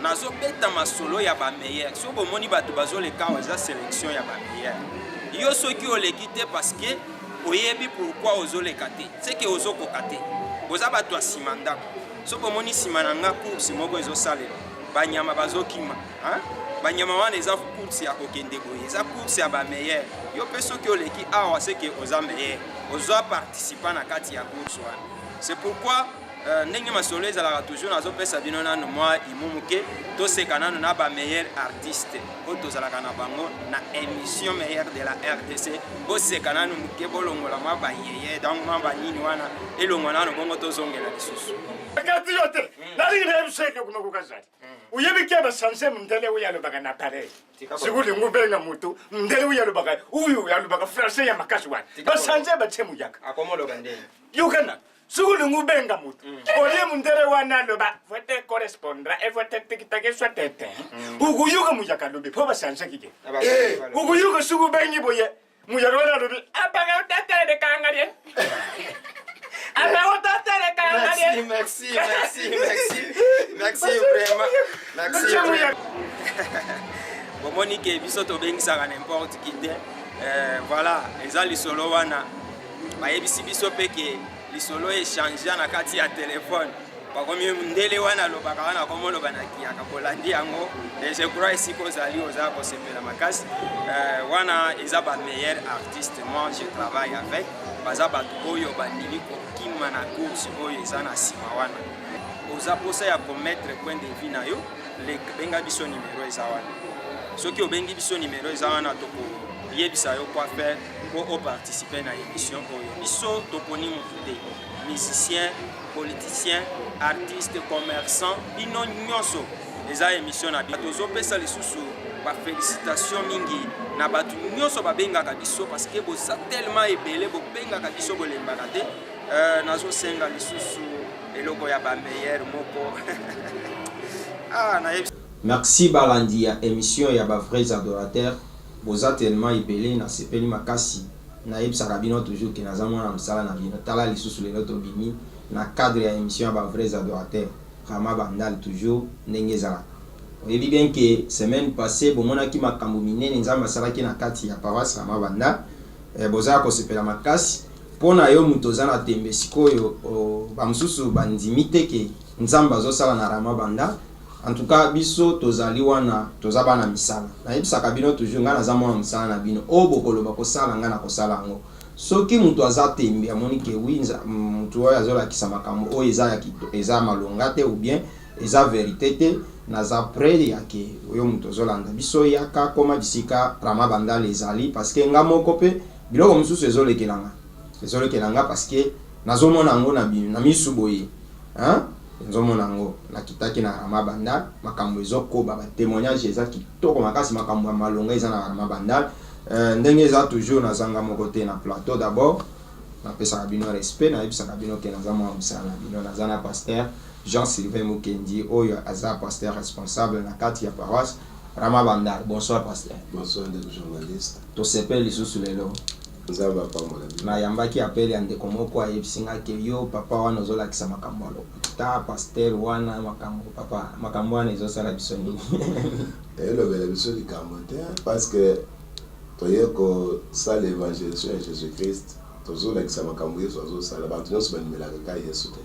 Nazobeta masolo ya ba meilleur. Soki bomoni bato bazoleka awa, eza selection ya ba meilleur. Yo soki oleki te, parce que oyebi pourquoi ozoleka te, c'est que ozokoka te. Boza bato ya nsima ndako. Soki bomoni nsima na nga, course moko ezosalela, banyama bazokima, hein? Banyama wana eza course ya kokende boye, eza course ya ba meilleur. Yo mpe soki oleki awa, c'est que oza meilleur, ozwa participant na kati ya course wana. C'est pourquoi ndenge masolo ezalaka toujours, nazopesa bino nanu mwa imu moke, toseka nanu na bameilleur artiste oyo tozalaka na bango na émission Meilleur de la RDC. Boseka nanu moke, bolongola mwa bayeye, donc mwa banini wana elongwa nanu, bongo tozongela lisusu. Kati yo te, nalingi nayebisa eloko moko. Kazali oyebi ke basanze mundele oyo alobaka na pareil. Soki olingi obenga motu mundele oyo alobaka, oyo alobaka français ya makasi wana, basanze batie muyaka. Akomoloba ndenge? Yokana, soki olingi obenga motu olie mundele wana aloba vote correspondra e vote tikitake swa tete, okoyoka muyaka alobi mpo basanzaki ke okoyoka. Soki obengi boye, muyaka wana alobi apaka otatalekanga lie apaka otatalekanga lie. Merci, merci, merci, merci vraiment, merci vraiment. Bomoni ke biso tobengisaka n'importe qui te. Voilà, eza lisolo wana bayebisi biso mpe ke lisolo échange na kati ya telefone, bakomi ndele wana alobaka wana, akomoloba na kiyaka. Bolandi yango et je crois esika ozali, oza kosepela makasi. Wana eza bameilleur artiste. Moi, je travaille avec, baza bato oyo bandimi kokima na course oyo eza na nsima wana. Oza mposa ya komettre point de vue na yo, benga biso, numero eza wana. Soki obengi biso, numero eza wana, tokoyebisa yo quoi faire mpo oparticipe na émission oyo. Biso toponi motu te, musicien, politicien, artiste, commerçant, bino nyonso, eza émission na bino. Tozopesa lisusu bafélicitation mingi na bato nyonso babengaka biso, parce que boza tellement ebele, bobengaka biso, bolembaka te. Nazosenga lisusu eloko ya bameilleur moko. Ah, nayebi. Merci balandi ya émission ya bavrais adorateurs, boza tellement ebele, nasepeli makasi. Nayebisaka bino toujours ke naza mwana mosala na bino. Tala lisusu lelo tobimi na cadre ya émission ya bavrais adorateurs, Rama Bandal toujours ndenge ezalaka. Oyebi bien ke semaine passée bomonaki makambo minene Nzambe asalaki na kati ya paroisse Rama Bandal. Boza ya kosepela makasi mpo na yo moto oza na tembe sikoyo. Bamosusu bandimi te ke Nzambe azosala na Rama Bandal. En tout cas, biso tozali wana, toza bana misala. Nayebisaka bino toujours, ngai naza mwana mosala na bino. Oyo bokoloba kosala, ngai nakosala yango. Soki moto aza tembe, amoni ke oui, moto oyo azolakisa makambo oyo eza ya eza malonga te ou bien eza vérité te, naza prêt ya ke oyo moto ozolanda biso, yaka koma bisika Rama Bandal ezali, parce que nga moko mpe biloko mosusu ezolekelanga, ezolekelanga, parce que nazomona yango na misu boye, hein? Nzomona yango, nakitaki na Rama Bandal, makambo ezokoba, batémoignage eza kitoko makasi, makambo ya malonga eza na Rama Bandal. Ndenge eza toujours, nazanga moko te na plateau. D'abord napesaka bino respect, nayebisaka bino ke naza mwana mosala na bino. Naza na pasteur Jean Sylvain Mukendi oyo aza pasteur responsable na kati ya paroisse Rama Bandal. Bonsoir, pasteur. Bonsoir, ndeko journaliste. Tosepeli lisusu lelo. Nzambe apambola bino. Nayambaki appel ya ndeko moko, ayebisi nga ke yo papa wana ozolakisa makambo ya lokuta, pasteur wana, makambo papa, makambo wana ezosala biso nini? Elobela biso likambo te, parce que toye kosala évangélisation ya Jésus Christ. Tozolakisa makambo Yesu azosala. Bato nyonso bandimelaka kaka Yesu te.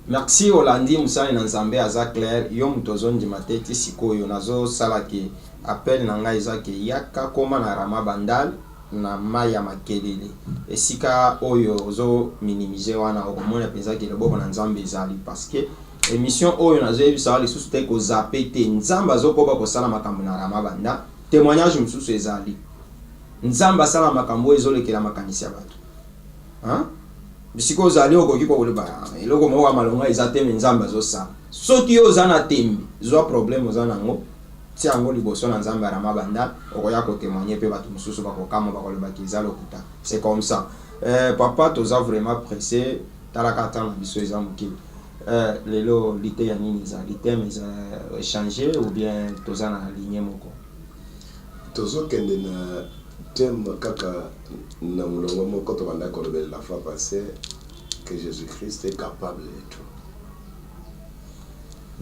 Merci. Olandi, mosali na Nzambe aza clair. Yo moto ozondima te ti sikoyo, nazosala ke appel na ngai eza ke yaka koma na Rama Bandal na mai ya makelele. Esika oyo ozominimize wana, okomona mpenza ke loboko na Nzambe ezali, parce que émission oyo nazoyebisa wa lisusu te, kozape te. Nzambe azokoba kosala makambo na Rama Bandal. Témoignage mosusu ezali, Nzambe asala makambo oyo ezolekela makanisi ya bato, hein? Bisika ozali, okoki koloba eloko moko ya malonga eza te, me Nzambe azosala. Soki yo oza na tembe, zwa problème oza nango, tia yango liboso na Nzambe ya Rama Bandal, okoya kotémoigne mpe bato mosusu bakokamwa, bakolobaki eza lokuta. C'est comme ça. Papa, toza vraiment pressé, talaka temps na biso eza moke. Lelo liteya nini ezali? Thème eza échange ou bien toza na ligne moko? Tozokende na thème kaka na molongo moko tobanda kolobela la fois passée, que Jésus Christ est capable de tout.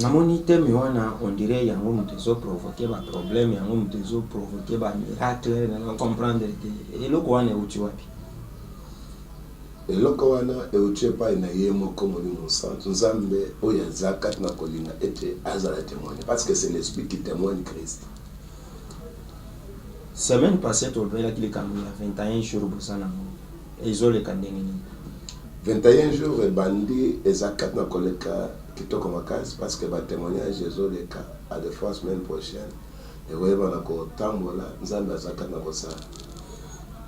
Namoni thème wana, on dirait yango moto ezo provoquer ba problème, yango moto ezo provoquer ba miracle. Nazo comprendre te, eloko wana euti wapi? Eloko wana euti epai na ye moko Molimo Mosantu, Nzambe oyo aza kati na kolinga ete azala témoigne, parce que c'est l'Esprit qui témoigne Christ. Semaine passée tolobelaki likambo ya 21 jours. Boza nango, ezoleka ndenge nini? 21 jours ebandi, eza kati na koleka kitoko makasi, parce que batémoignage ezoleka. À des fois, semaine prochaine ekoyebana kotambola. Nzambe aza kati na kosala.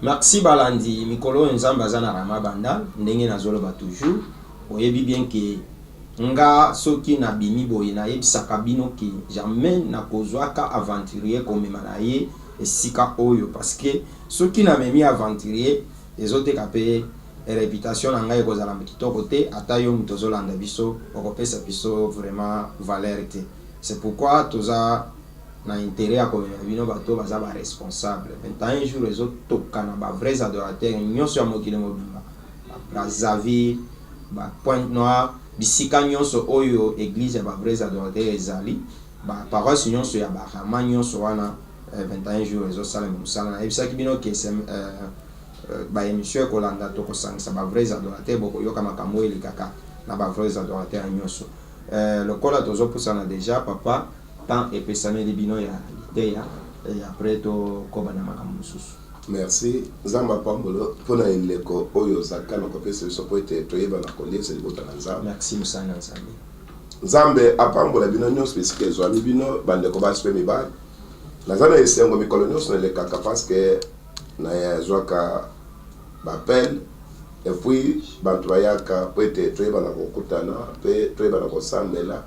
Merci balandi. Mikolo oyo Nzambe aza na Rama Bandal. Ndenge nazoloba toujours, oyebi bien ke nga soki nabimi boye, nayebisaka bino ke jamais nakozwaka aventurier komema na ye esika oyo, parce que soki namemi aventurier, ezoteka mpe réputation na ngai, ekozala kitoko te. Ata yo moto ozolanda biso, okopesa biso vraiment valeur te. C'est pourquoi toza na intérêt ya komema bino bato baza baresponsable. 21 jours ezotoka na bavrais adorateurs nyonso ya mokili mobimba, Brazzaville, baPointe Noire, bisika nyonso oyo église ya bavrais adorateurs ezali, baparoisse nyonso ya barama nyonso wana. 21 jours ezosalema mosala. Nayebisaki bino ke baémission ekolanda, tokosangisa bavrais adorateurs, bokoyoka makambo oyo elekaka na bavrais adorateurs nyonso. Lokola tozopusana déjà, papa, temps epesameli bino ya liteya et après tokoba na makambo mosusu. Merci. Nzambe apambolo mpona eleko oyo ozaka na kopesa biso mpo ete toyeba na koliesa libota na Nzambe. Merci, mosala na Nzambe. Nzambe apambola bino nyonso bisika ezwami bino, bandeko basi mpe mibali. Naza na esengo mikolo nyonso nalekaka, parce que nazwaka baappel et puis bato bayaka po ete toyebana kokutana mpe toyebana kosambela.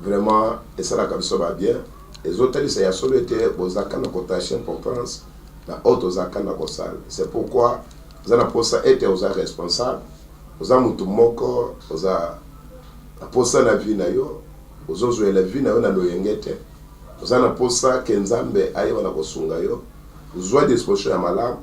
Vraiment esalaka biso babien, ezotalisa ya solo ete bozalaka na koattacher importance na oyo tozalaka na kosala. C'est pourquoi oza na posa ete oza responsable, oza mutu moko oza na posa na vie na yo, ozozwela vie na yo na loyenge te, oza na posa ke Nzambe ayeba na kosunga yo, zwa disposition ya malamu,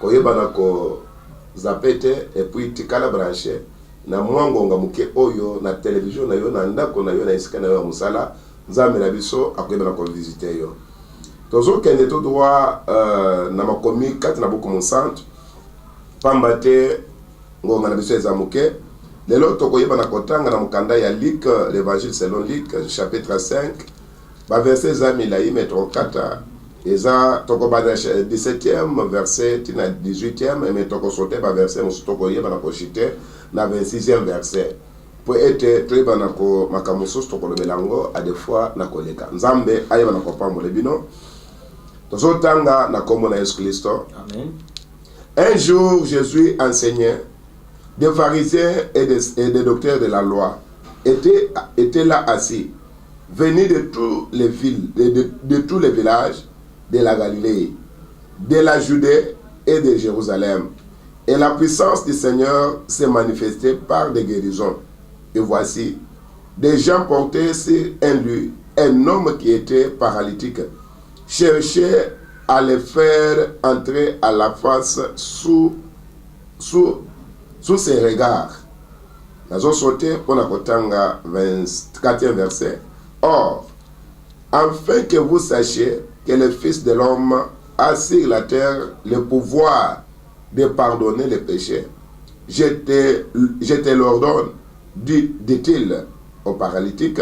koyeba na kozapper te et puis tikala branché na mwa ngonga moke oyo na televizio na yo, na ndako na yo, na esika na yo ya mosala. Nzambe na biso akoyeba na kovisiter yo. Tozokende to droit na makomi kati na buku mosantu, pamba te ngonga na biso eza moke. Lelo tokoyeba na kotanga na mokanda ya Luc, l'Évangile selon Luc, chapitre 5. Baverset eza milai, me tokokata. Eza tokobanda 17e verset tina 18e, me tokosauter baverset mosusu, tokoyeba na kochuter na 26e verset mpo ete toyeba na ko makambo mosusu tokolobela yango à des fois na koleka. Nzambe ayeba na kopambola bino. Tozotanga na nkombo na Yesu Kristo. Amen. Un jour, Jésus enseignait. Des pharisiens et des docteurs de la loi étaient là assis, venus de toutes les villes, de tous les villages de la Galilée, de la Judée et de Jérusalem. Et la puissance du Seigneur s'est manifestée par des guérisons. Et voici, des gens portaient sur un lit un homme qui était paralytique, cherchaient à le faire entrer à la face sous ses regards. Nazosauter mpona kotanga 24e verset. Or, afin que vous sachiez que le Fils de l'homme a sur la terre le pouvoir de pardonner les péchés, je te l'ordonne, dit-il au paralytique,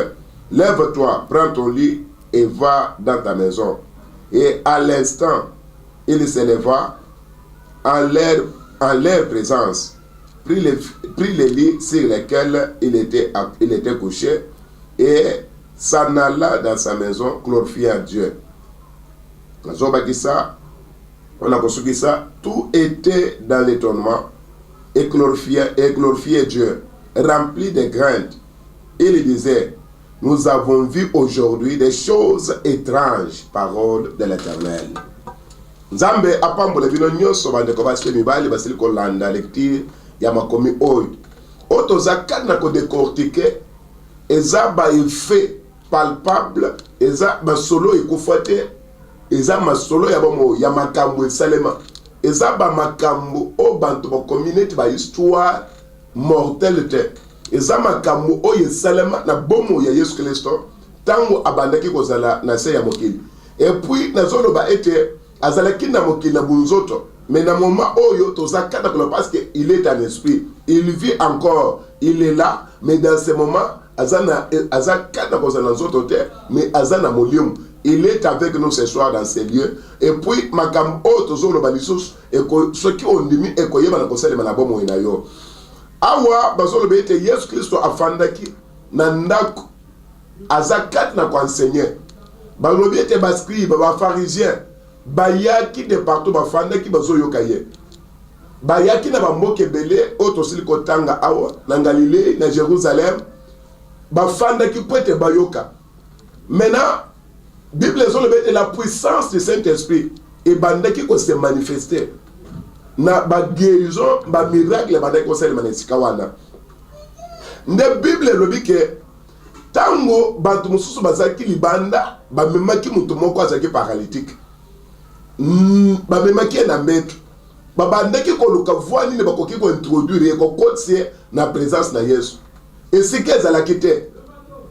lève-toi, prends ton lit et va dans ta maison. Et à l'instant, il se leva en leur présence, prit le lit sur lequel il était couché et s'en alla dans sa maison, glorifiant Dieu. Nazobakisa mpona kosukisa. Tout était dans l'étonnement et glorifiait Dieu, rempli de crainte. Il disait: Nous avons vu aujourd'hui des choses étranges. Parole de l'Éternel. Nzambe apambola bino nyonso, bandeko basi mpe mibali basili kolanda lecture ya makomi oyo. Oyo toza kati na kodécortiquer eza baeffet palpable, eza masolo ekufa te, eza masolo ya bomoi ya makambo esalema, eza bamakambo oyo bato bakomi neti bahistoire mortelle te. Eza makambo oyo esalema na bomoi ya Yesu Klisto ntango abandaki kozala na se ya mokili. Et puis nazoloba ete azalaki na mokili na bunzoto, mais na moment oyo toza kaka koloba parce que il est en esprit, il vit encore, il est là, mais dans ce moment aza na aza kaka kozala na nzoto te, mais aza na molimo. Il est avec nous ce soir dans ces lieux. Et puis makambo oyo tozoloba lisusu eko, soki ondimi ekoyebana kosalema na bomoi na yo. Awa bazoloba ete Yesu Klisto afandaki na ndako, aza kati na koenseigner. Balobi ete bascribe, bafarisien bayaki de partout, bafandaki bazoyoka ye. Bayaki na bamboka ebele oyo tosili kotanga awa, na Galilée, na Jérusalem, bafandaki po ete bayoka. Maintenant, Bible ezoloba ete la puissance du Saint-Esprit ebandaki kose manifester na baguérison, bamiracle ebandaki kosalema na esika wana. Nde Bible elobi ke ntango bato mosusu bazalaki libanda, bamemaki moto moko azalaki paralytique, bamemaki ye na mbeto, babandaki koluka voie nini bakoki kointroduire ye, kokotisa ye na présence na Yesu. Esika ezalaki te,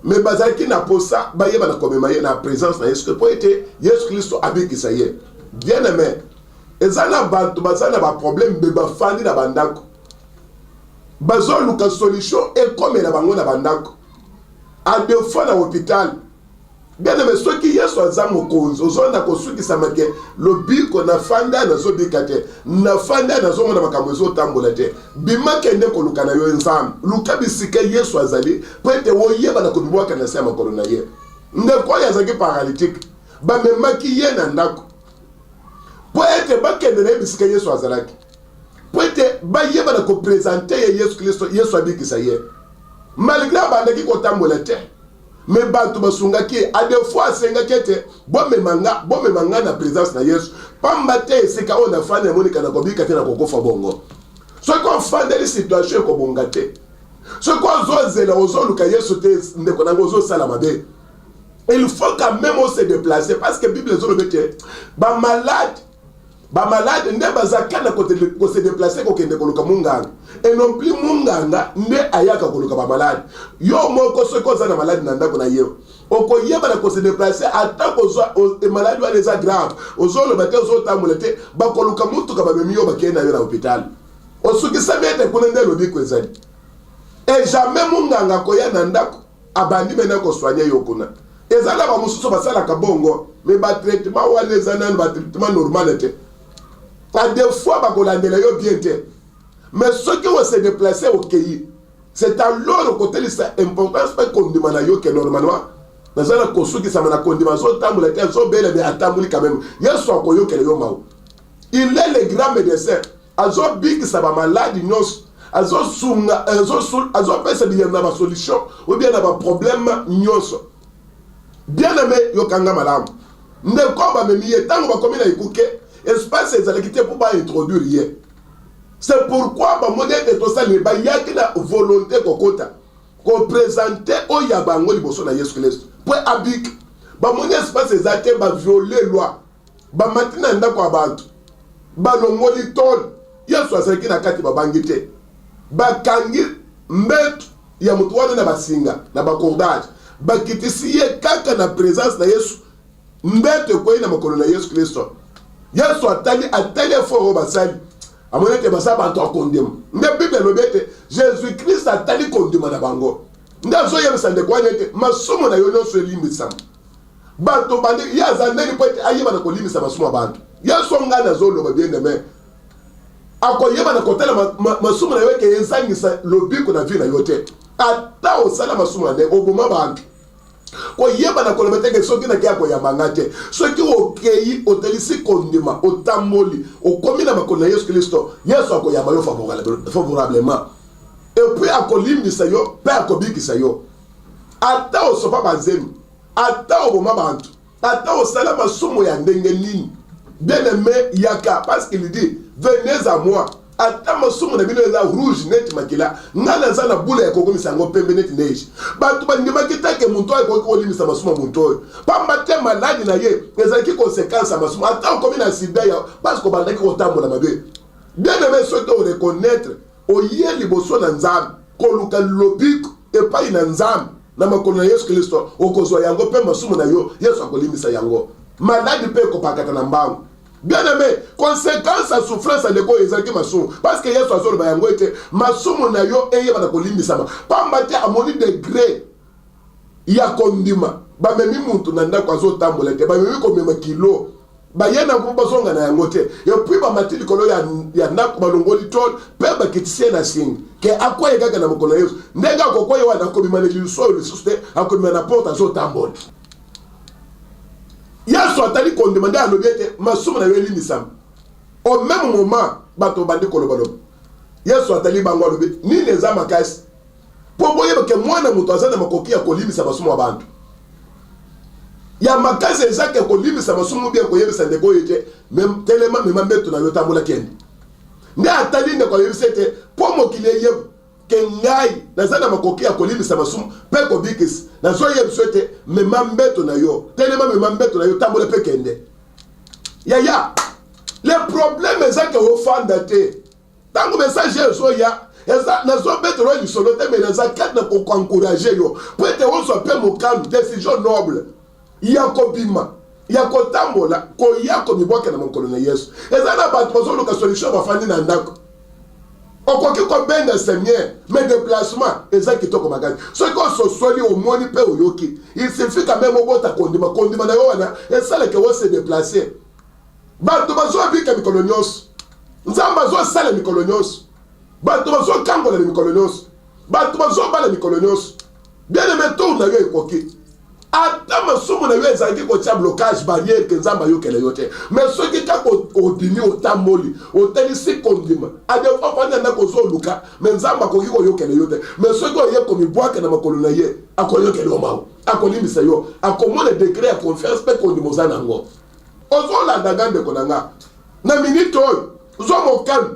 me bazalaki na posa bayeba na komema ye na présence na Yesu mpo ete Yesu Kristo abikisa ye. Bien aimé, eza na bato baza na baproblème mbe bafandi na bandako, bazoluka solution ekomela bango na bandako, à des fois na hôpital. Bien aimé, soki Yesu aza mokonzi, ozonda kosukisama ke lobiko nafanda nazobika te, nafanda nazomona makambo ezotambola te. Bima, kende koluka na yo Nzambe, luka bisika Yesu azali mpo ete oyeba na komibwaka na se ya makolo na ye. Ndeko oyo azalaki paralytique, bamemaki ye na ndako mpo ete bakende na ye bisika Yesu azalaki, mpo ete bayeba na koprésenter ye Yesu Kristo, Yesu abikisa ye. Malgré abandaki kotambola te, me bato basungaki ye. À des fois asengaki ete bomema nga, bomema nga na présence na Yesu, pamba te esika oyo nafandi namonika na kobika te, na kokufa bongo. Soki ofandeli situation ekobonga te, soki ozozela, ozoluka Yesu te, ndeko nango, ozosala mabe. Il faut quand même ose déplacer, parce que Bible ezoloba ete bamalade, bamalade nde baza kaka kose déplacer, kokende koluka munganga, et non plus munganga nde ayaka koluka bamalade. Yo moko soki oza na maladi na ndako na ye, okoyeba na kose déplacer. Ata kozwa maladi wana eza grave, ozoloba te, ozotambola te, bakoluka mutuka, bamemi yo, bakei na yo na hôpital, osukisami ete kuna nde lobiko ezali. Et jamais munganga akoya na ndako, abandi mena kosoigner yo kuna. Eza na bamosusu basalaka bongo, me batraitement wana eza nano batraitement normal te. À des fois bakolandela yo bien te. Mais soki ose déplacer, okei, c'est alors okotelisa importance mpe kondima na yo ke normalement naza na kosukisama na kondima. Azotambola te, azobela, me atamboli quand même. Yesu akoyokela yo mawa. Il est le grand médecin, azobikisa bamaladi nyonso, azosunga, azopesa biyano na basolution ou bien na baproblème nyonso. Bien aimé, yokanga malamu. Ndeko bamemi ye, ntango bakomi na ekuke, espace ezalaki te mpo baintroduire ye. C'est pourquoi bamoni ete tosali, bayaki na volonté kokota koprésenter oyo ya bango liboso na Yesu Kristo mpo abika. Bamoni espace eza te, baviole loi, bamati na ndako ya bato, balongoli tole. Yesu azalaki na kati, babangi te, bakangi mbeto ya moto wana na basinga na bacordage, bakitisi ye kaka na présence na Yesu. Mbeto ekwei na makolo na Yesu Kristo. Yesu atali, atali effort oyo basali, amoni ete baza bato ya kondima. Nde Bible elobi ete Jésus Christ atali kondima na bango, nde azoyebisa ndeko wana ete masumu na yo nyonso elimbisama. Bato bandi ye aza ndeni mpo ete ayeba na kolimbisa masumu ya bato? Yesu ngai nazoloba, bien aimé, akoyeba na kotala masumu na yo eke ezangisa lobiko na vie na yo te. Ata osala masumu na ndenge oboma bantu, koyeba na koloba teke soki nakei akoyamba nga te. Soki okei, otelisi kondima, otamboli, okomi na makolo na Yesu Kristo, Yesu akoyamba yo favorablement et puis akolimbisa yo mpe akobikisa yo. Ata osopa bazemi, ata oboma bantu, ata osala masumu ya ndenge nini, bien aimé, yaka, parce qu'il dit: "Venez à moi, ata masumu na bino eza rouge neti makila, ngai naza na bula ya kokomisa yango pembe neti neige." Bato bandimaki te ke moto oyo ekoki kolimbisa masumu ya moto oyo, pamba te maladi na ye ezalaki conséquence ya masumu. Ata okomi na sida ya parce kobandaki kotambola mabe, bien aimé, soki oreconnaître, oye liboso na Nzambe. koluka lobiko epai na Nzambe na makolo na Yesu Klisto, okozwa yango mpe masumu na yo Yesu akolimbisa yango. Maladi mpe ekopakata na mbangu. Bien aimé, conséquence ya souffrance ya ndeko oyo ezalaki masumu, parce que Yesu azoloba yango ete masumu na yo eyebana kolimbisama, pamba te amoni degré ya kondima. Bamemi mutu na ndako azotambola te, bamemi komema kilo, baye na mpo bazonga na yango te, et puis bamati likolo ya ndako, balongoli tole mpe bakitisi ye na singa ke akweya kaka na mokolo ya Yesu. Ndenge akokweya wana, akobima na liso oyo lisusu te, akobima na porte azotambola. Yesu atali kondima nde alobi ete masumu na yo elimbisama. Au même moment bato bandi kolobaloba. Yesu atali bango, alobi nini eza makasi mpo boyeba ke mwana moto aza na makoki ya kolimbisa masumu ya bantu. Ya makasi eza ke kolimbisa masumu bien koyebisa ndeko oyo ete telema, mema mbeto na yo, tambola, kende. Nde atali ndeko, ayebisa ete mpo mokili eyeba ke ngai naza na makoki ya kolimbisa masumu mpe kobikisa, nazoyebisa ete mema mbeto na yo, telema, mema mbeto na yo, tambola mpe kende. Yaya, le problème eza ke ofanda te. Ntango message ezoya, eza nazobetela oyo lisolo te, mais naza kati na koencourager yo mpo ete ozwa mpe mokano, décision noble ya kobima, ya kotambola, koya komibwaka na mokolo na Yesu. Eza na bato bazoluka solution, bafandi na ndako. Okoki kobenga Seigneur, mais déplacement eza kitoko makasi. Soki ososoli, omoni mpe oyoki, il suffit quand même obota kondima. Kondima na yo wana esalaka ose déplacer. Bato bazobika mikolo nyonso, Nzambe azosala mikolo nyonso, bato bazokangola na mikolo nyonso, bato bazobala mikolo nyonso. Bien aimé, tour na yo ekoki. Ata masumu na yo ezalaki kotia blocage, barrière ke Nzambe ayokela yo te, mais soki kaka obimi, otamboli, otalisi kondima. Adefa ofandi na ndako, ozoluka, mais Nzambe akoki koyokela yo te, mais soki oye komibwaka na makolo na ye, akoyokela yo mawa, akolimbisa yo, akomona degré ya confiance mpe kondima oza nango. Ozolanda nga, ndeko na nga, na minute oyo, zwa mokano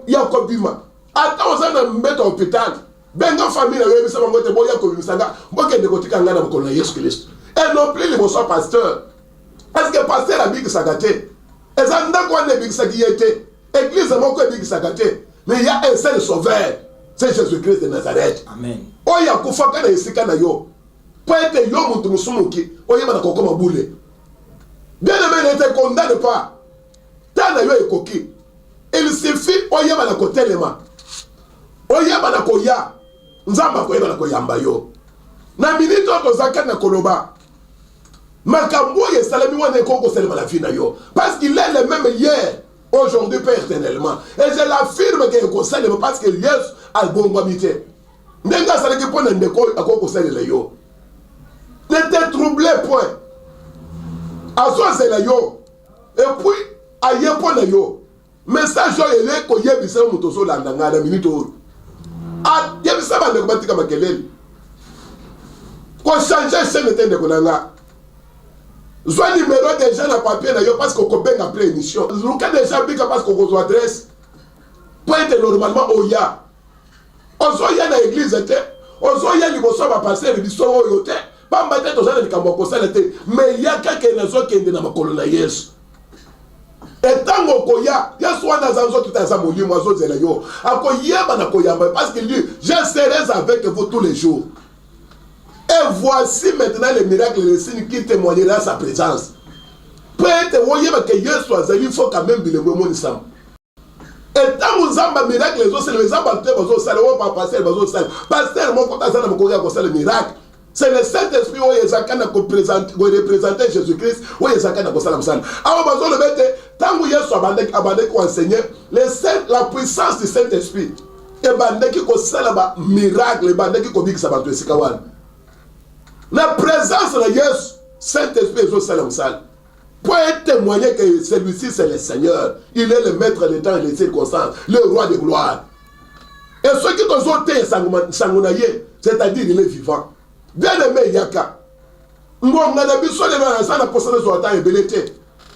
ya kobima. Ata oza na mbeto ya hôpital, benga famille na yo, yebisa bango te boya kobimisa nga, bokende kotika nga na mokolo na Yesu Kristo, et non plus liboso ya pasteur, parce que pasteur abikisaka te. Eza ndako wana ebikisaki ye te, église moko ebikisaka te, mais ya un seul sauveur, c'est Jésus Christ de Nazareth. Amen. Oyo akufaka na esika na yo mpo ete yo moto mosumuki oyeba na kokoma bule. Bien aimé, ne te condamne pas. Ta na yo ekoki. Il suffit oyeba na kotelema, oyeba na koya, Nzambe akoyeba na koyamba yo. Na minute oyo tozaka na koloba, makambo oyo esalemi wana ekoki kosalema na vie na yo, parce qu'il est le même hier, aujourd'hui mpe éternellement. Et je l'affirme ke ekosalema, parce que Yesu abongwami te. Ndenge asalaki mpo na ndeko oyo, akoki kosalela yo. Ne te trouble point, azozela yo et puis aye mpo na yo. Message oyo ele koyebisa yo, moto ozolanda ngai na minute oyo, ayebisa bandeko batika makelele, kochanger chaîne te. Ndeko na nga, zwa numéro déjà na papier na yo, parce que okobenga après émission. Luka déjà bika, parce que okozwa adresse po ete normalement oya. Ozoya na église te, ozoya liboso ya bapasteur biso oyo te, pamba te toza na likambo ya kosala te, mais ya kaka nazokende na makolo na Yesu. Etango okoya, Yesu wana aza nzoto te, aza molimo, azozela yo, akoyeba na koyamba, parce que lui: «Je serai avec vous tous les jours.» Et voici maintenant les miracles et les signes qui témoignera sa présence. Po ete oyeba ke Yesu azali, faut quand même bilembo emonisama. Etango Nzambe, miracle ezosalema, eza bato te bazosala oyo, bapasteur bazosala. Pasteur moko te aza na mokoki ya kosala miracle. C'est le Saint-Esprit oyo ezalaka na koreprésenter Jésus Christ, oyo ezalaka na kosala mosala. Awa bazoloba ete ntango Yesu abandaki koenseigner, la puissance du Saint-Esprit ebandaki kosala bamiracle, ebandaki kobikisa bato esika wana. Na présence na Yesu, Saint-Esprit ezosala mosala pour témoigner que celui-ci, c'est le Seigneur. Il est le maître des temps et des circonstances, le roi de gloire. Et ceux qui tozoteya sango na ye, c'est-à-dire il est vivant. Bien aimé, yaka. Ngonga na biso lelo, naza na posa nazwa ata ebele te,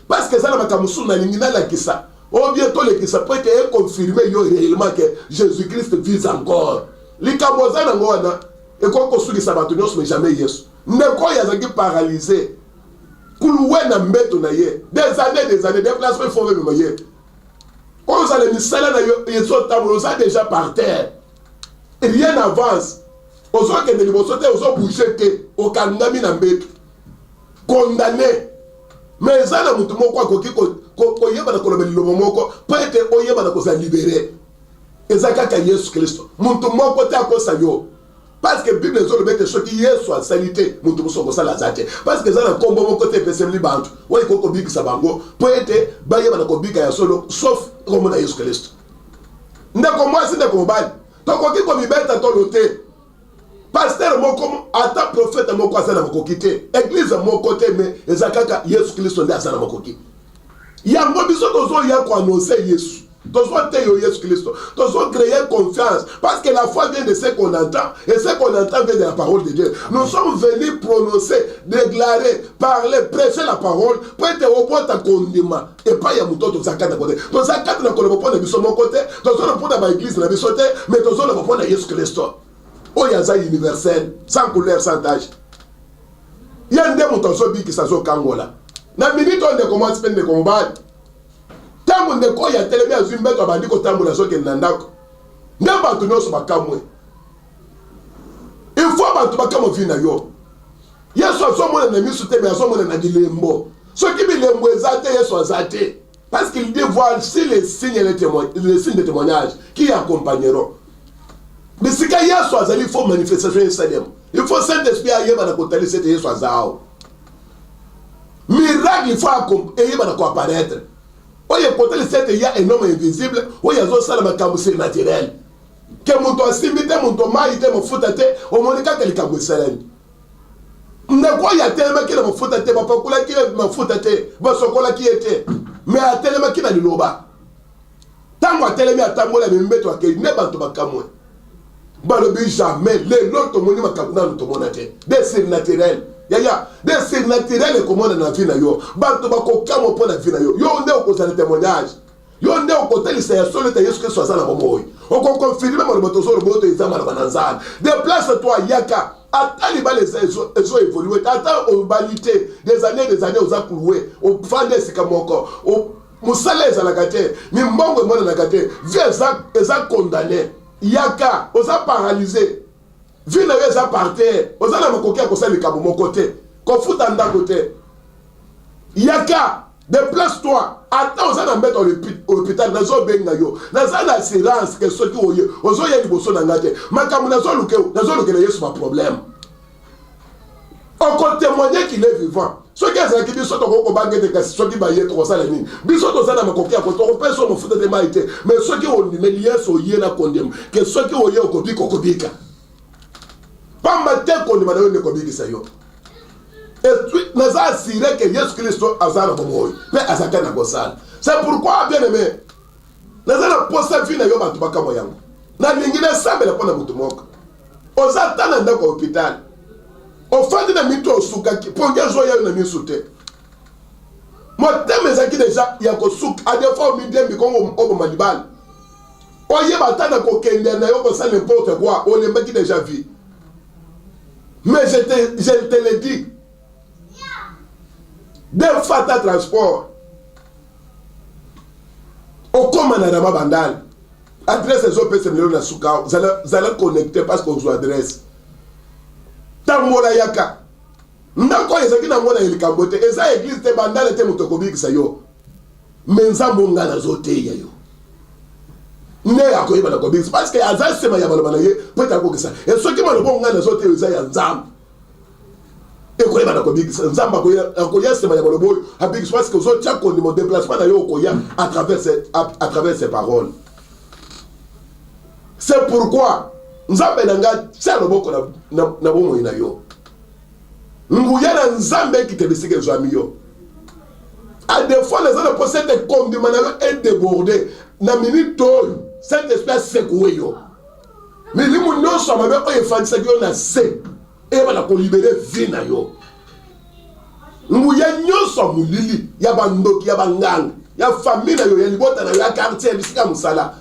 parce que eza na makambo mosusu nalingi nalakisa ou bien tolekisa po ete econfirme yo réellement que Jésus Christ vise encore. Likambo oza nango wana ekoki kosukisa bato nyonso, mais jamais Yesu. Ndeko oyo azalaki paralysé, cloué na mbeto na ye des années, des années, déplacement, il faut memema ye. Oyo ozala misala na yo ezotambola, oza déjà par terre. Rien n'avance. Ozokende liboso te, ozo bouger te, okangami na mbeto. Condamné. Mais eza na moto moko akoki koyeba na koloba liloba moko mpo ete oyeba na kozala libere. Eza kaka Yesu Kristo. Moto moko te akosa yo. Parce que Bible ezoloba ete soki Yesu asali te, moto mosusu akosala aza te. Parce que eza na nkombo moko te epesemeli bantu oyo ekoki kobikisa bango mpo ete bayeba na kobika ya solo, sauf nkombo na Yesu Kristo. Ndeko mwasi, ndeko mobali, tokoki komibeta tolo te. Pasteur moko, ata prophète moko aza na makoki te, eglise moko te, mais eza kaka Yesu Kristo nde aza na makoki. Yango biso tozoya ko annoncer Yesu. Tozo teyo Yesu Kristo. Tozo créer confiance parce que la foi vient de ce qu'on entend et ce qu'on entend vient de la parole de Dieu. Nous sommes venus prononcer, déclarer, parler, prêcher la parole pour ete obota kondima epai ya moto toza kati na kote. Toza kati na koloba mpo na biso moko te, tozoloba mpo na ba église na biso te, mais tozoloba mpo na Yesu Kristo. Oyo aza universel, sans couleur, sans tache. Ye nde moto azobikisa, azokangola. Na minute oyo ndeko mwasi mpe ndeko mobali, ntango ndeko oyo atelemi azwi mbeto abandi kotambola azokende na ndako, nde bato nyonso bakamwe. Il faut bato bakamwa vie na yo. Yesu azomona na miso te, mais azomona na bilembo. Soki bilembo eza te, Yesu aza te. Parce qu'il dit, voici les signes, les, témoins, les signes de témoignage qui accompagneront. Bisika Yesu azali, il faut manifestation esalema. Il faut Saint-Esprit ayeba na kotalisa ete Yesu aza awa. Miracle, il faut eyeba na koapparaître. Oyo ekotalisa ete ya un homme invisible, oyo azosala makambo surnaturel. Ke moto asimbi te, moto mai te, mafuta te, omoni kaka likambo esalemi. Ndeko oyo atelemaki na mafuta te, bapakolaki ye mafuta te, basokolaki ye te, mais atelemaki na liloba. Ntango atelemi, atamboli, amemi mbeto, akei, nde bato bakamwe. Balobi jamais lelo tomoni makambo nanu tomona te, des surnaturel. Yaya, des surnaturel ekomona na vie na yo. Bato bakokamwa mpo na vie na yo. Yo nde okozala témoignage. Yo nde okotalisa ya solo ete Yesu Kristo aza na bomoi. Okokonfirme maloba tozoloba oyo eza maloba na Nzambe. Deplace toi, yaka. Ata libala eza ezo evolue te, ata obali te, des années des années oza cloué, ofandi esika moko, mosala ezalaka te, mimbongo emonanaka te, vie eza, eza condamné. Yaka, oza paralyse. Vie na yo eza par terre, oza na makoki ya kosala likambo moko te, kofuta ndako te. Yaka, deplace toi. Ata oza na mbeto ya hôpital, nazobenga yo, naza na assurance ke soki oye, ozoya liboso na nga te. Makambo nazoluka, nazolukela Yesu ba problème. Okotémoigner qu'il est vivant. Soki azalaki biso tokoki kobanga ete kasi soki baye tokosala nini? Biso toza na makoki ya tokopesa mafuta te mai te. Mais soki ondimeli Yesu oye na kondima ke soki oye okobika, okobika. Pamba te kondima na yo nde kobikisa yo. Et puis, naza assuré que Yesu Kristo aza na bomoi mpe azalaka na kosala. C'est pourquoi bien aimé, naza na posa vie na yo bato bakamwa yango. Nalingi nasambela mpo na moto moko. Oza ata na ndako ya hôpital, ofandi na mito osukaki, pongi ezoya yo na miso te. Motema ezalaki deja ya kosuka, a des fois omidiembi kongo oboma libala. Oyeba ata na kokende na yo kosala n'importe quoi, olembaki deja vie. Mais je te le dis, deux fois ta transport, okoma na Rama Bandal, adresse ezopesa lelo na suka, zala, zala connecté parce qu'on ozwa adresse. Tambola yaka. Ndako oyo ezalaki nango na likambo te, eza église te, Bandal te, moto akobikisa yo. Mais Nzambe oyo ngai nazoteya yo nde akoyeba na kobikisa, parce que aza nsima ya maloba na ye po ete akokisa. E soki maloba oyo ngai nazoteya eza ya Nzambe, ekoyeba na kobikisa. Nzambe akoya nsima ya maloba oyo abikisa, parce que ozotia kondima déplacement na yo okoya à travers ces paroles. C'est pourquoi Nzambe na ngai tia loboko na bomoi na yo. Nguya na Nzambe ekita bisika ezwami yo. A des fois naza na posa ete kondima na yo edéborde na minute oyo Saint-Esprit asekoue yo. Milimu nyonso ya mabe oyo efandisaki yo na se eyeba na kolibere vie na yo. Nguya nyonso ya molili ya bandoki ya banganga ya famille na yo ya libota na yo ya quartier ya bisika ya mosala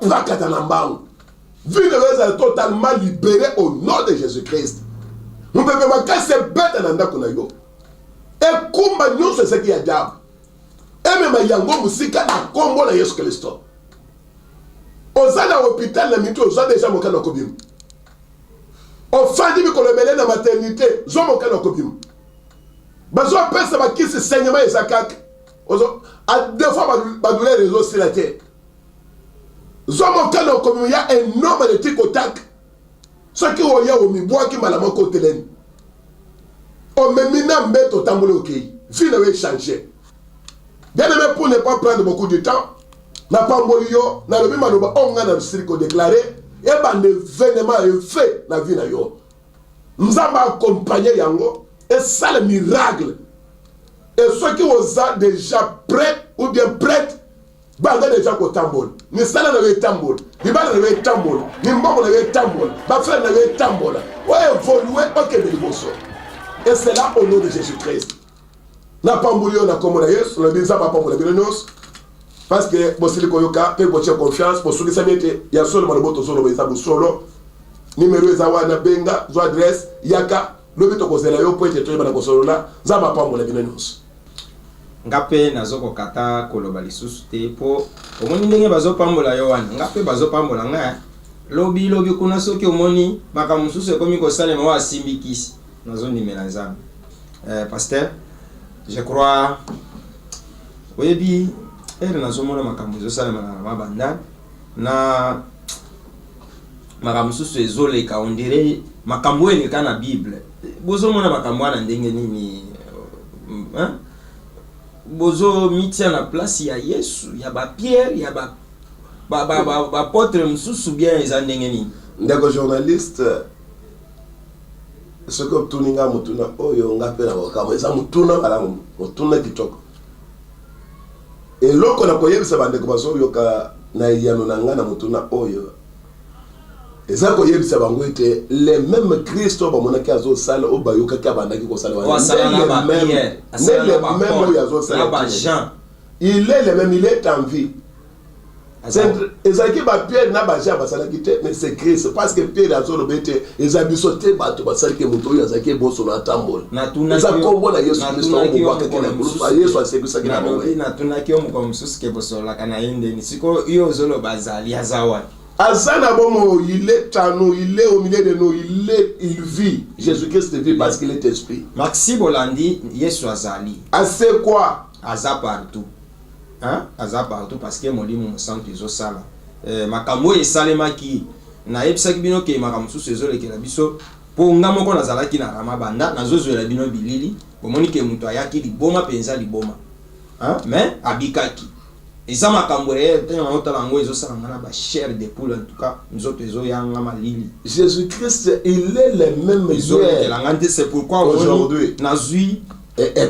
epakata na mbangu. Vie na yo ezala totalement libéré au nom de Jésus-Christ. Mopepe makasi ebeta na ndako na yo, ekumba nyonso ezalaki ya diable, emema yango mosika na nkombo na Yesu Kristo. Oza na hopital na minute oza deja mokano ya kobima. Ofandi mikolo ebele na maternite, zwa mokano ya kobima. Bazopesa bakisi saignement eza kaka. Ozo a deux fois ba, ba douleur ezosila te. Zwa mokano ya kobima ya un homme de tic au tac. Soki oye omibwaki mbala moko otelemi. Omemi na mbeto otamboli okei. Vie na yo echange. Bien aimé pour ne pas prendre beaucoup du temps, napamboli yo, nalobi maloba oyo ngai nasili ko declarer, ebanda evenement effet na vie na yo. Nzambe accompagner yango, esala miracle. Et soki oza déjà prêt ou bien prête, banda deja kotambola, misala na yo etambola, libala na yo etambola, mimbongo na yo etambola, ba frères na yo etambola, o évoluer okende liboso. Et cela au nom de Jésus-Christ. Napamboli yo na kombo na Yesu, nalobi Nzambe apambola bino nyonso parce que bosili koyoka mpe botie confiance, bosukisami ete ya solo maloba tozoloba eza bosolo. Numero eza wana, benga, zwa adresse, yaka lobi tokozela yo mpo ete toyebana kosolola. Nzambe apambola bino nyonso. Nga pe nazokoka ata koloba lisusu te po omoni ndenge bazopambola yo wana nga pe bazopambola nga eh. Lobi lobi kuna soki omoni makambo mosusu ekomi kosalema oyo asimbi kisi nazondimela Nzambe. Eh, pasteur, je crois oyebi ere nazomona makambo ezosalema na mabanda na makambo mosusu ezoleka on dirait makambo oyo eleka na bible bozomona makambo wana ndenge nini hein? Bozomitia na place ya yesu ya bapierre ya ba bapotre ba, ba, ba mosusu bien eza ndenge nini? Ndeko journaliste, Soki otuni nga motuna oyo, nga mpe nakokamwa. Eza motuna malamu, motuna kitoko. Eloko nakoyebisa bandeko bazoyoka na eyano na nga na motuna oyo, eza koyebisa bango ete le meme Christ oyo bamonaki azosala, oyo bayokaki abandaki kosala wana, nde le meme, nde le meme oyo azosala. Il est le meme, il est en vie. Ezalaki ba Pierre na ba Jean basalaki te, mais c'est Christ parce que Pierre azoloba ete eza biso te bato basalaki moto oyo azalaki ebosono atambola. Eza nkombo na Yesu Kristo oyo bobwakaki na ekulusu, Yesu asekwisaki na bomoi. Natunaki yo mokolo mosusu ke bosololaka na ye ndeni, sikoyo yo ozoloba azali, aza wapi? Aza na bomoi, il est en nous, il est au milieu de nous, il est, il vit. Jésus-Christ vit parce qu'il est esprit. Maxi Bolandi, Yesu azali. Asekwa. Aza partout. Hein aza partout parce que molimo mosantu ezo sala eh, makambo oyo esalemaki nayebisaki bino ke makambo mosusu ezolekela biso po nga moko nazalaki na rama banda nazozwela bino bilili bomoni ke moto ayaki liboma mpenza liboma hein? Mais abikaki eza makambo réel ntango naotala yango ezosala nga na ba chair de poule en tout cas nzoto ezoyanga malili. Jésus Christ il est le même hier ezolekela nga nte c'est pourquoi aujourd'hui nazui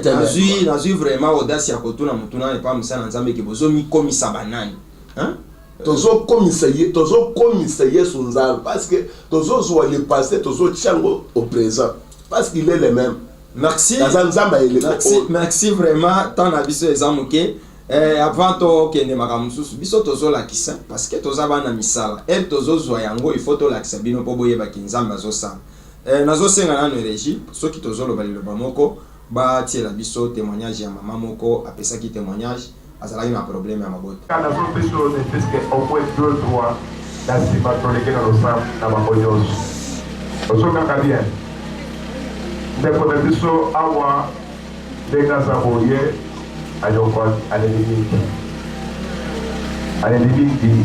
Nazui nazui vraiment audace ya kotuna motuna wana epa mosali na Nzambe ke bozo mikomisa ba nani? Hein? Tozo komisa ye tozo komisa Yesu Nzambe parce que tozo zua le passe tozo tia yango au present parce qu'il est le meme. Merci. Aza Nzambe ya eleko Merci, oyo. merci vraiment temps na biso eza moke. Eh, avant tokende makambo mosusu biso tozolakisa parce que toza bana misala heure tozozwa yango il faut tolakisa bino mpo boyeba ke Nzambe azosala. Eh nazo senga nanu regie soki tozo loba liloba moko ba tiela biso temoignage ya maman moko apesaki temoignage azalaki na problème ya mabota. Nga nazo pesa yo ne fut ce que au moins deux trois na sima toleki na losambo na bango nionso. Ozo kaka bien? Ndeko na biso awa ndenge aza boye anyokwami aleli mingi aleli mingi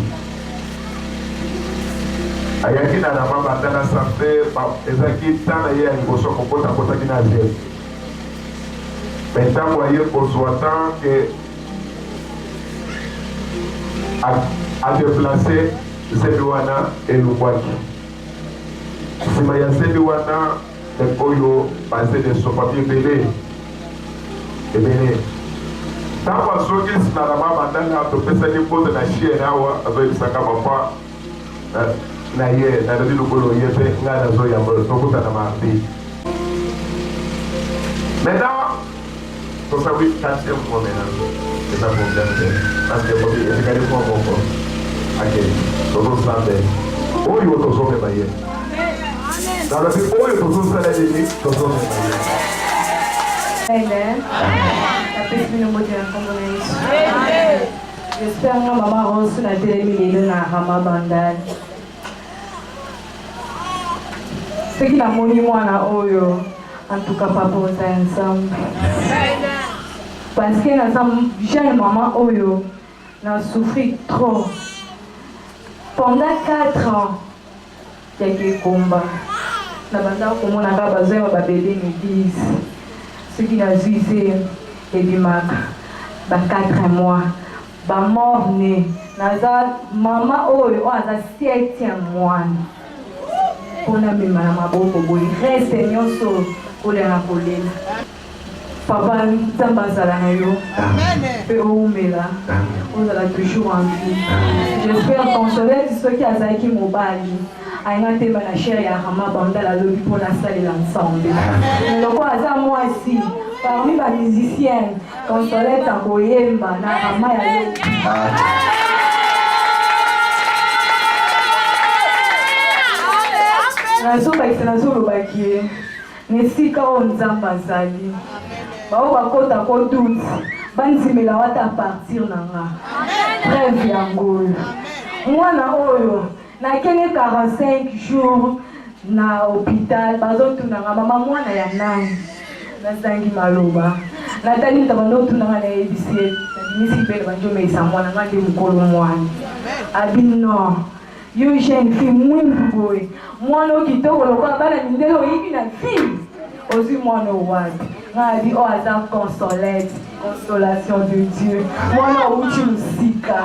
ayaki na rama banda na sanfe ezalaki ntan na ye ya liboso kokota akotaki na zemi me ntango aye kozwa temps ke adeplace zemi wana elongwaki nsima ya zemi wana Oyo bazeli esopami ebele ebele. Ntango azongi nsima na ba mandanga topesani mbote na chienne awa azoyebisa nga papa na ye nalobi lokola oye mpe ngai nazoyamba tokutana mardi. Maintenant tosawi quatrième mois maintenant eza problème te parce que bobi etikali mwa moko ake tozosambe oyo tozomema ye nalobi oyo tozosala nini tozomema ye. Amen. Napesi bino mbote na nkombo na Yesu. J'espère nga mama Rose natelemi lelo na Rama Bandal. Soki namoni mwana oyo en tout cas papa oza ya Nzambe. Parce que naza jeune mama oyo na souffrir trop pendant 4 ans ya kikomba na bandaka komona kaka bazoyeba ba bebe na eglise soki nazwi zemi ebimaka ba 4 mois ba mort ne naza mama oyo oyo aza 7e mwana mpo namema na maboko boye reste nyonso kolia na kolela Papa nzambe azala na yo pe owumela ozala toujours en vie j'espère consolete soki azalaki mobali alinga te na chair ya rama bandal alobi mpo nasalela nsambe mais lokola aza mwasi parmi ba musicienne consolete akoyemba na rama ya lobi. Nazobakisa nazolobaki ye Na esika oyo Nzambe azali, baoyo bakota ko doute bandimela wata a partir na nga. Preuve yango oyo. Mwana oyo nakende 45 jours na hopital, bazotuna nga mama mwana ya nani? Nazangi maloba. Natali moto abandi otuna nga, nayebisi ye, nabimisi libele bandi omelisa mwana nga nde mokolo mwana. Abi non. Yo jeune fille mwindu boye mwana oyo kitoko lokola bana mindele oyibi na ville ozwi mwana oyo wapi? Ngai abi oyo aza consolete consolation de Dieu mwana owuti mosika.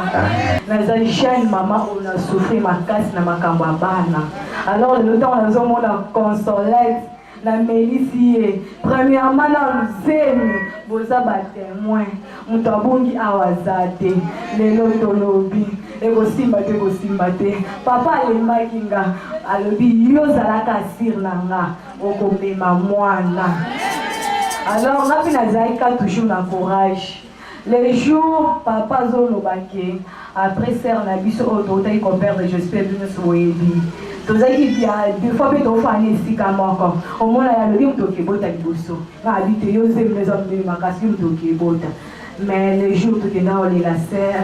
Naza jeune mama oyo na souffrir makasi na makambo ya bana alors lelo ntango nazomona consolete Namelisi ye premièrement nanu zemi boza ba temoin moto abungi awa aza te lelo tolobi ekosimba te ekosimba te papa alembaki nga alobi yo zalaka sire na nga okomema mwana alors nga mpe nazalaki ka toujours na courage Le jour papa azoloba ke après sœur na biso oyo towutaki ko perdre j'espère bino nionso boyebi tozalaki ya deux fois mpe tofanda na esika moko omona ya alobi moto okebota liboso nga abi te yo zemi eza monene makasi yo moto okebota mais le jour tokenda kolela sœur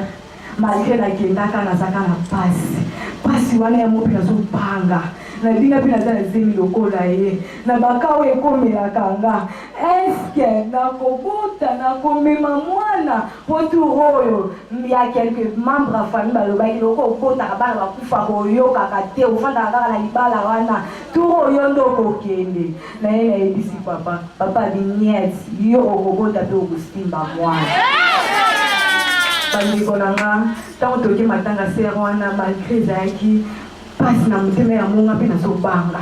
Malgre nakendaka nazaka na pasi pasi wana yango mpe nazobanga na bina mpe naza na zemi lokola ye na baka oyo ekomelaka nga eske nakobota nakomema mwana mpo tour oyo ya quelque membre ya famille balobaki loko obotaka bana bakufaka oyokaka te ofandaka kaka na libala wana tour oyo yo nde okokende na ye nayebisi papa papa abi niet yo okobota mpe okosimba mwana bandeko na nga ntango toke matanga sere wana malgre ezalaki mpasi na motema ya monga mpe nazobanga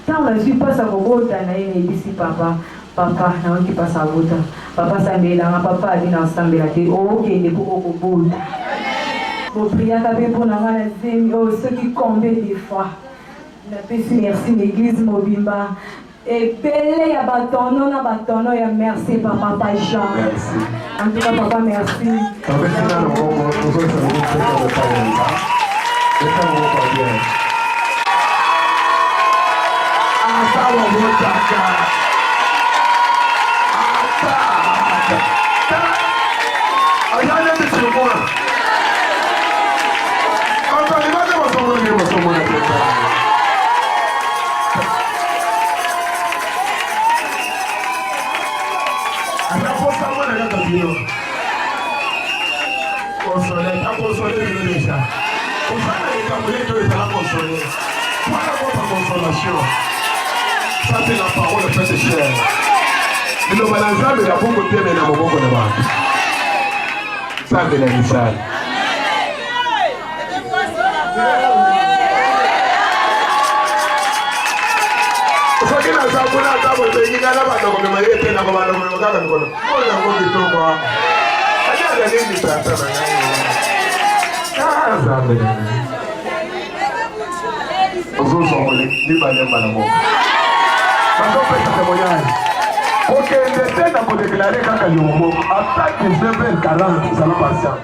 ntango nazwi mpasi ya kobota na ye nayebisi papa papa nayoki mpasi abota papa sambelanga papa abi na osambela te okende mpo okobota bopriaka mpe mpo na nga na zemi oyo soki combien de fois Napesi merci na eglise mobimba ebele ya ba tonneau na ba tonneau ya merci pa papa Jean. Merci. En tout cas papa merci. Tobeti na loboko tozongisa loboko mpe epai ya Nzambe. Beta loboko ya bien. Ata babotaka. Ata. Aza neti tilomona. Bato libanda bazomona nde bazomona te. Ata posa mwana kaka bino. Console, ta console bino deja. Kosala likambo neti oyo ezala console. Voilà votre consolation. Ça c'est la parole faite chair. Liloba na Nzambe na bongo te na moboko na bato. Nzambe na misala. Soki naza kuna ata bosengi nga na banda komema ye te nakobanda komema kaka mikolo oyo yango kitoko ati azali litata na ngai Nzambe na ngai ozozwa mibale mbala moko bazopesa témoignage kokende te na kodeklare kaka yo moko ata 19 40 zala patient.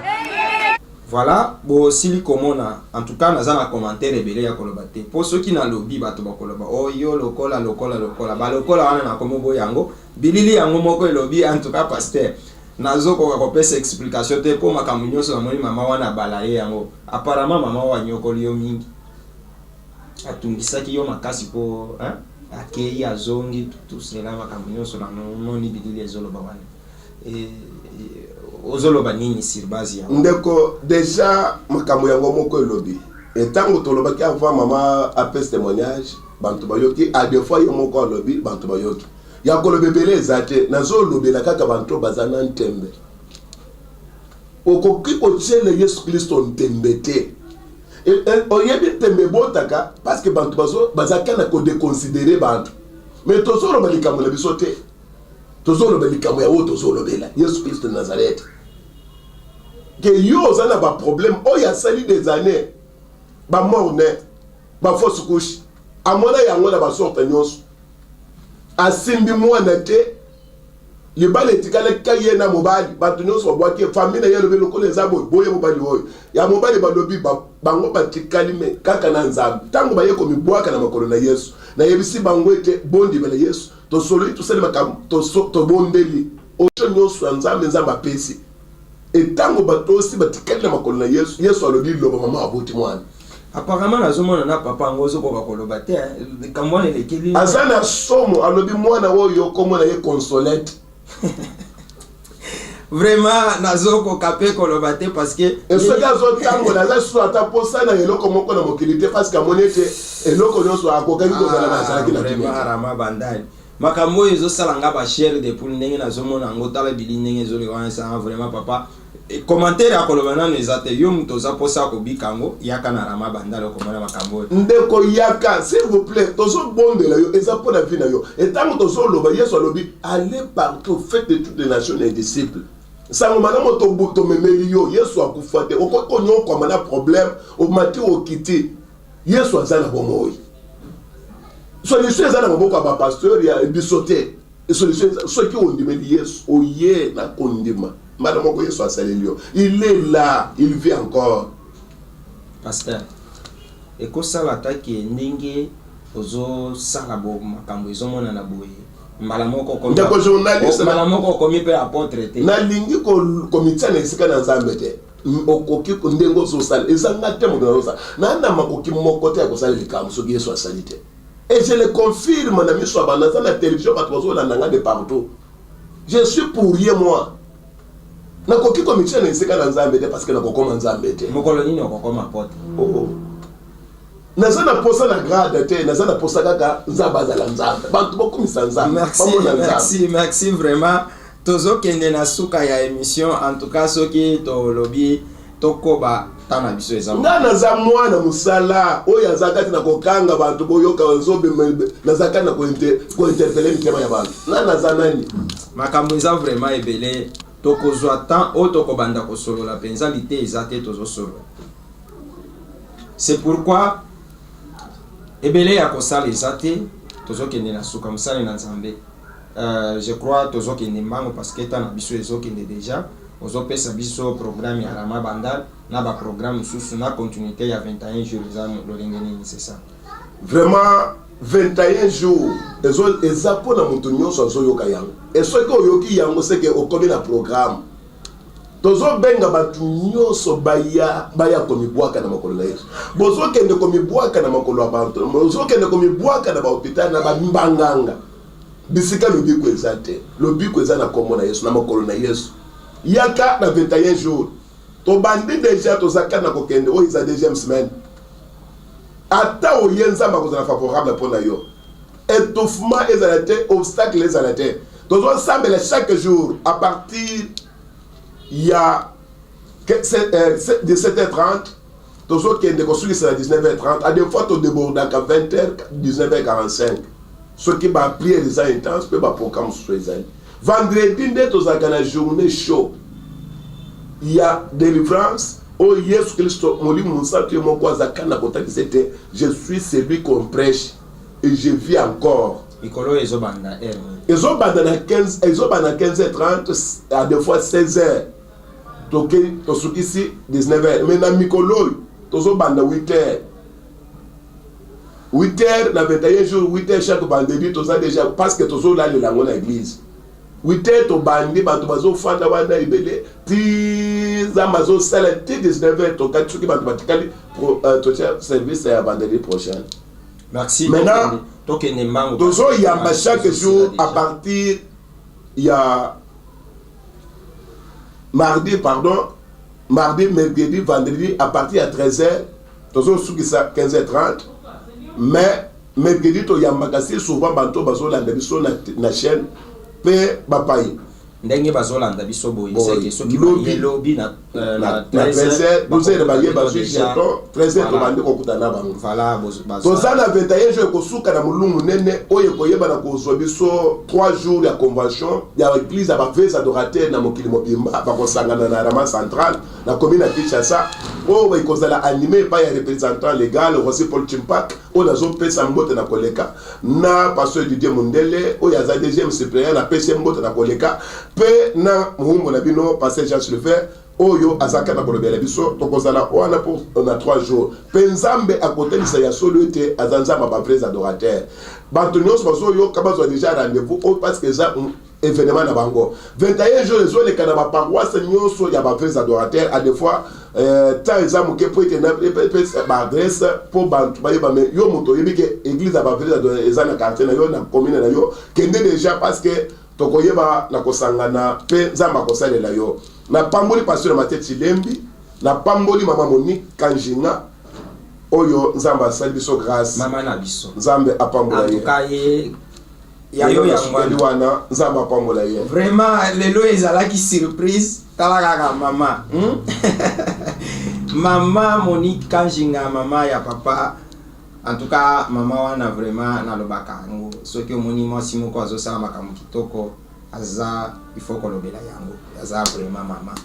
Voilà bosili komona en tout cas naza na commentaire ebele ya koloba te po soki nalobi bato bakoloba oh yo lokola lokola lokola ba lokola wana nakomi oboya yango bilili yango moko elobi en tout cas pasteur. Nazokoka kopesa explication te mpo makambo nyonso namoni mama wana abalaye yango. Apparemment mama oyo anyokoli yo mingi. Atungisaki yo makasi mpo hein? Akeyi azongi tout cela makambo nyonso namoni bilili ezoloba wana. E, ozoloba nini sur base ya Ndeko, deja makambo yango moko elobi. Etango tolobaki avant mama apesa témoignage, banto bayoki. A des fois ye moko alobi, banto bayoki. Ya koloba ebele eza te, nazolobela kaka banto baza na ntembe. Okoki kotiela Yesu Kristo ntembe te. Oyebi ntembe ebotaka parce que banto baza kaka na kodéconsidérer banto. Mais tozoloba likambo na biso te, tozoloba likambo ya oyo tozolobela, Yesu Kristo de Nazareth. Ke yo oza na baproblème oyo asali des années, bamort-né, bafausse couche, amona yango na basorte nyonso, asimbi mwana te, libala etikalaki ye na mobali, bato nyonso babwaki ye, famille na ye alobi lokola eza boye boye, mobali oyo ya mobali balobi bango batikali me kaka na Nzambe. Ntango baye komibwaka na makolo na Yesu, nayebisi bango ete bondimela Yesu. Tosololi, tosali makambo, tobondeli oyo nyonso ya Nzambe, Nzambe apesi. Etango batosi, batikali na makolo na Yesu, Yesu alobi liloba, mama aboti mwana. Apparemment nazomona na papa yango ozokoka koloba te, likambo wana elekeli. Aza na somo, alobi mwana oyo kombo na ye Consolete. Vraiment nazokoka mpe koloba te parce que Soki azotambola, aza susu ata posa na eloko moko na mokili te, parce que amoni ete eloko nyonso akokaki kozala na azalaki na kimia. Rama Bandali, makambo oyo ezosala nga bachair de poule ndenge nazomona yango. Tala bili ndenge ezoleka wana, esanga vraiment papa. Commentaire ya koloba nano eza te. Yo moto oza mposa kobika yango, yaka na Rama Bandali, okomona makambo oyo. Ndeko, yaka s'il vous plaît, tozobondela yo, eza mpo na vie na yo. Etango tozoloba, Yesu alobi: "Allez partout, faites de toutes les nations des disciples." Sango malamu tomemeli yo, Yesu akufa te. Okoki konyokwama na problème, omati okiti, Yesu aza na bomoi. Solution eza na maboko ya bapasteur ya biso te. Solution eza soki ondimeli Yesu, oye na kondima, mbala moko Yesu asaleli yo. Il est là, il vit encore. Pasteur, ekosala atake ndenge ozosala bo makambo ezomonana boye, mbala moko Ndeko journaliste, mbala moko okomi mpe apôtre te. Nalingi komitia na esika na Nzambe te. Okoki ndenge ozosala, eza nga te moto nazosala. Naa na makoki moko te ya kosala likambo soki Yesu asali te. Et je le confirme na miso ya bana, naza na télévision, bato bazolanda nga de partout. Je suis pour rien, moi. Nakoki komitia na esika na Nzambe te parce que nakokoma Nzambe te. Mokolo nini okokoma apôtre? Oh. Naza na posa na grade te, naza na posa kaka Nzambe azala Nzambe, bato bokumisa Nzambe. Bamona Nzambe. Merci, merci vraiment. Tozokende na suka ya émission. En tout cas soki tolobi tokoba, ta na biso eza Nga naza mwana mosala oyo aza kati na kokanga bato boyoka nzobe. Naza kati na kointerpeller mitema ya bato. Nga naza nani? Makambo eza vraiment ebele. Tokozwa temps oyo tokobanda kosolola mpenza lite eza te, tozosolola. C'est pourquoi ebele ya kosala eza te. Tozokende na suka, mosali na Nzambe. Je crois tozokende mbango parce que temps na biso ezokende déjà. Ozopesa biso programme ya Rama Bandal na baprogramme mosusu na continuité ya 21 jours, eza lolenge nini? C'est ça. Vraiment, 21 jours eza mpona moto nyonso azoyoka yango. E soki oyoki yango, seke okomi na programme. Tozobenga bato nyonso baya, baya komibwaka na makolo na Yesu. Bozokende komibwaka na makolo ya banto, bozokende komibwaka na bahôpital, na bambanganga, bisika lobiko eza te. Lobiko eza na nkombo na Yesu, na makolo na Yesu. Yaka na 21 jours. Tobandi déjà, toza kati na kokende, oyo eza deuxième semaine. Ata oye, Nzambe akozala favorable mpo na yo. Étouffement ezala te, obstacle ezala te. Tozosambela chaque jour à partir ya 17h30, tozokende kosukisa na 19h30. A des fois todébordaka 20h, 19h45 soki baprière eza intense mpe baprogramme mosusu ezali. Vendredi nde tozalaka na journée show ya délivrance oyo Yesu Kristo, Molimo Mosantu ye moko azalaka na kotalisa ete je suis celui qu'on prêche et je vis encore. Mikolo oyo ezobanda heure nini? Ezobanda na 15, ezobanda na 15h30, à des fois 16h, toke tosukisi 19h. Mais na mikolo oyo tozobanda 8h, 8h na 21 jours, 8h chaque vendredi. Toza déjà parce que tozolalela yango na église. 8 heures tobandi, bato bazofanda wana ebele ti Nzambe azosala ti 19 heures tokati. Soki bato batikali, totia service ya vendredi prochain. Merci. Maintenant, tokende mbangu. Tozoyamba chaque jour à partir ya mardi, pardon, mardi, mercredi, vendredi, à partir ya 13h, tozosukisa 15h30. Mais mercredi toyambaka si souvent bato bazolanda biso na chaîne mpe bapayi. Ndenge bazolanda biso boye, Boye. seke soki Lobi. baye lobi na na 13h, 12h baye, bazwi jeton, 13h tobandi kokutana na bango. Voilà, Toza na 21 jours, ekosuka na molungu monene oyo ekoyebana kozwa biso 3 jours ya convention ya église ya bavrais adorateur na mokili mobimba. Bakosangana na Rama Central na commune ya Kinshasa, oyo ekozala animé epai ya représentant légal Rosi Paul Chimpak, oyo nazopesa mbote na koleka, na pasteur Didier Mundele oyo aza deuxième suppléant, napesi ye mbote na koleka, mpe na mohumbo na bino pasteur Jean Silver oyo aza kaka kolobela biso. Tokozala wana pour na 3 jours, mpe Nzambe akotelisa ya solo ete aza Nzambe ya bavrais adorateur. Bato nyonso bazoyoka bazwa déjà rendez-vous oyo, parce que eza événement na bango. 21 jours ezoleka na baparoisse nyonso ya bavrais adorateur. À des fois temps eza moke po ete epesa baadresse mpo bato bayeba. Mais yo moto oyebi ke église ya bavrais adorateur eza na quartier na yo, na commune na yo, kende déjà, parce que tokoyeba na kosangana mpe Nzambe akosalela yo. Napamboli pasteur Matie Chilembi, napamboli mama Monique Kanjinga oyo Nzambe asali biso grâce. Mama na biso. Nzambe apambola En ye. tout cas, ye ya Lelo yo yango nasukeli wana. Wana Nzambe apambola ye. Vraiment, lelo ezalaki surprise. Tala kaka mama, Mama Monique Kanjinga, mama ya papa. En tout cas, mama wana vraiment nalobaka yango, soki omoni mwasi moko azosala makambo kitoko, aza, il faut kolobela yango, aza vraiment mama.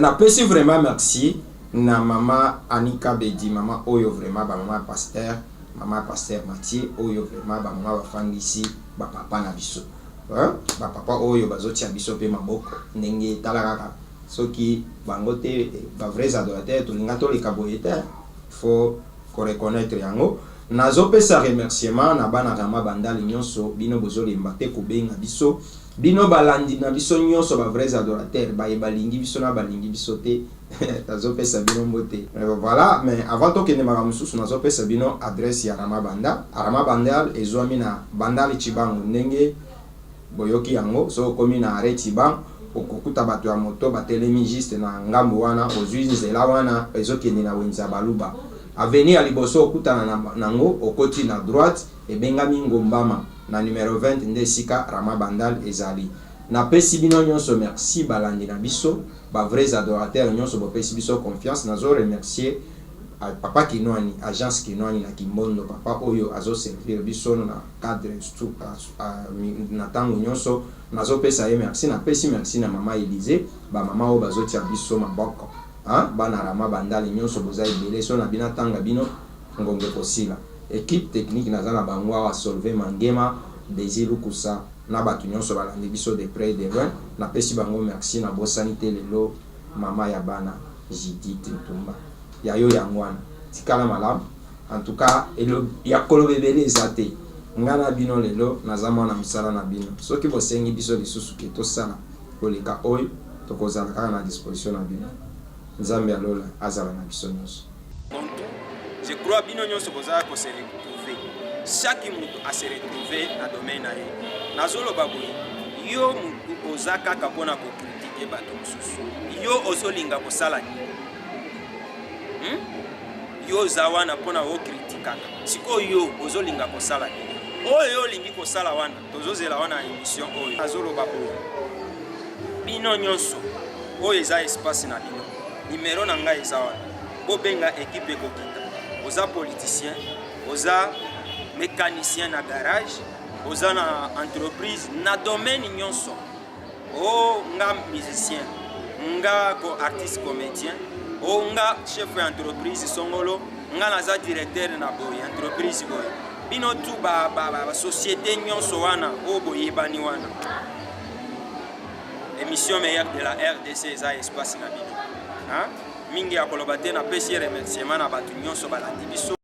Napesi vraiment merci na mama Anika Bedi, mama oyo vraiment bamama ya pasteur, mama ya pasteur Mathieu, oyo vraiment bamama bafandisi bapapa na biso, hein? Bapapa oyo bazotia biso mpe maboko ndenge. Tala kaka, soki bango te, bavrais adorateur, tolinga toleka boye te. Faut koreconnaître yango. Nazopesa remerciement na bana Rama Bandali nyonso. Bino bozolemba te kobenga biso, bino balandi na biso nyonso, bavrais adorateur, baye balingi biso na balingi biso te, nazopesa bino mbote. Voilà. Mais avant tokende makambo mosusu, nazopesa bino adresse ya Rama Bandal. Rama Bandal ezwami na Bandal Cibango. Ndenge boyoki yango, soki okomi na arrêt Cibango, okokuta bato ya moto batelemi juste na ngambo wana. Ozwi nzela wana ezokende na wenze ya Baluba, avenue ya liboso okutana nango, okoti na droite, ebengami Ngombama, na numero 20 nde esika Rama Bandal ezali. Napesi bino nyonso merci, balandi na biso, bavrais adorateur nyonso bopesi biso confiance. Nazo remercier papa Kinwani, agence Kinwani na Kimbondo, papa oyo azoservir biso na cadre na ntango nyonso, nazopesa ye merci. Napesi merci na mama Élysée, bamama oyo bazotia biso maboko. Bana Rama Bandali nyonso boza ebele, so na bino atanga bino, ngonge kosila. Équipe technique naza na bango awa, Solve Mangema, Désir Lukusa, na bato nyonso balandi biso de près de loin, napesi bango merci. Nabosani te lelo mama ya bana Judith Ntumba. Ya yo yango wana, tikala malamu. En tout cas, ya koloba ebele eza te. Nga na bino lelo naza mwana mosala na bino. Soki bosengi biso lisusu ke tosala koleka oyo, tokozala kaka na disposition na bino. Nzambe ya lola azala na biso nyonso. Kontu, je crois bino nyonso boza kose retrouver, chaque moto ase retrouve na domaine na ye. Nazoloba boye, yo motu oza kaka mpona kocritiquer bato mosusu, yo ozolinga kosala nini, Yo oza wana mpona okritikaka, sikoyo yo ozolinga kosala nini? Oyo yo olingi kosala wana, tozozela wana émission oyo. Nazoloba boye, bino nyonso oyo eza espace na bino, numero na ngai eza wana, bobenga, équipe ekokita. Oza politicien, oza mécanicien na garage, oza na entreprise, na domaine nyonso, o nga musicien, nga ko artiste comédien, o nga chef ya entreprise songolo, nga naza directeur na boye entreprise boye, bino tu basociété ba nyonso wana oyo boyebani wana, émission meilleure de la RDC eza espace na bino. Mingi ya koloba te, napesi remerciement na bato nyonso balandi biso.